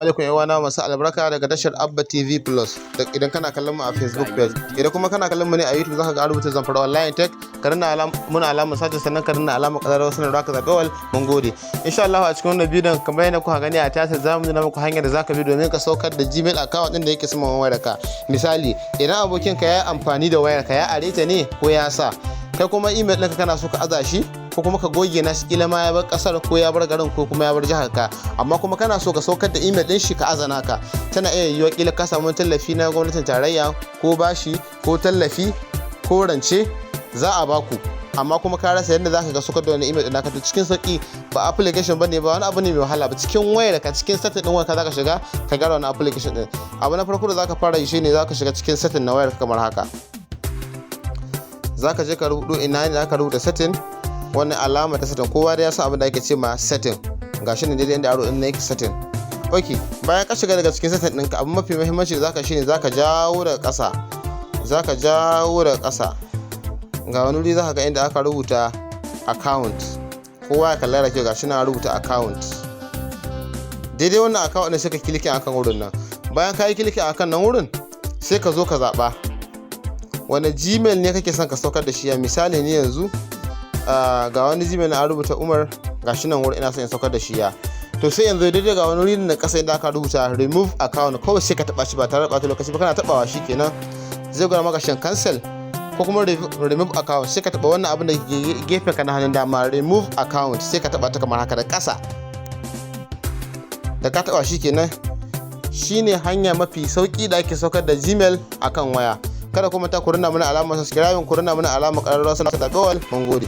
Alaikum yan uwana masu albarka daga tashar Abba TV Plus. Idan kana kallon mu a Facebook page, idan kuma kana kallon mu ne a YouTube, zaka ga an rubuta Zamfara Online Tech. Ka danna muna alamar sace, sannan ka danna alamar ƙararrawar sanarwa, ka zaɓi all. Mun gode. Insha Allah a cikin wannan bidiyon, kamar yadda kuka gani a title, zamu nuna muku hanyar da zaka bi domin ka saukar da Gmail account din da yake saman wayar ka. Misali, idan abokin ka ya yi amfani da wayar ka, ya are ta ne ko ya sa, kai kuma email ɗinka kana so ka aza shi ko kuma ka goge na shi, kila ma ya bar kasar ko ya bar garin ko kuma ya bar jihar ka, amma kuma kana so ka saukar da email din shi ka aza naka. Tana iya yiwuwa kila ka samu tallafi na gwamnatin tarayya ko bashi ko tallafi ko rance za a baku, amma kuma ka rasa yadda zaka ga saukar da wani email din naka. To, cikin sauki, ba application bane, ba wani abu ne mai wahala ba. Cikin wayar ka, cikin setting din wayar ka zaka shiga ka gara wani application din. Abu na farko da zaka fara yi shine zaka shiga cikin setting na wayar ka kamar haka. Zaka je ka rubuto ina ne zaka rubuta setting, wannan alama ta setting. Kowa da ya san abin da ake ce ma setting. Gashi ne daidai inda arrow din yake, setting. Ok, bayan ka shiga daga cikin setting ɗinka, abu mafi muhimmanci da zaka shine zaka jawo daga ƙasa, zaka jawo daga ƙasa, ga wani wuri zaka ga inda aka rubuta account. Kowa ya kalla da kyau, gashi na rubuta account. Daidai wannan account ɗin sai ka clicking akan wurin nan. Bayan ka yi clicking akan nan wurin, sai ka zo ka zaɓa wani Gmail ne kake son ka saukar da shi. Misali, ni yanzu ga wani Gmail na rubuta Umar, gashi nan wurin, ina son in saukar da shi ya. To, sai yanzu daidai ga wani wurin na kasa inda aka rubuta remove account, kawai sai ka taba shi ba tare da ɓata lokaci ba. Kana tabawa shi kenan zai gwada maka shan cancel ko kuma remove account. Sai ka taba wannan abin da ke gefen ka na hannun dama, remove account, sai ka taba ta kamar haka da kasa. Da ka taba shi kenan. Shine hanya mafi sauki da ake saukar da Gmail akan waya. Kada kuma ta ku danna mana alamar subscribe, ku danna mana alamar ƙararrawa, sannan ta all. Mun gode.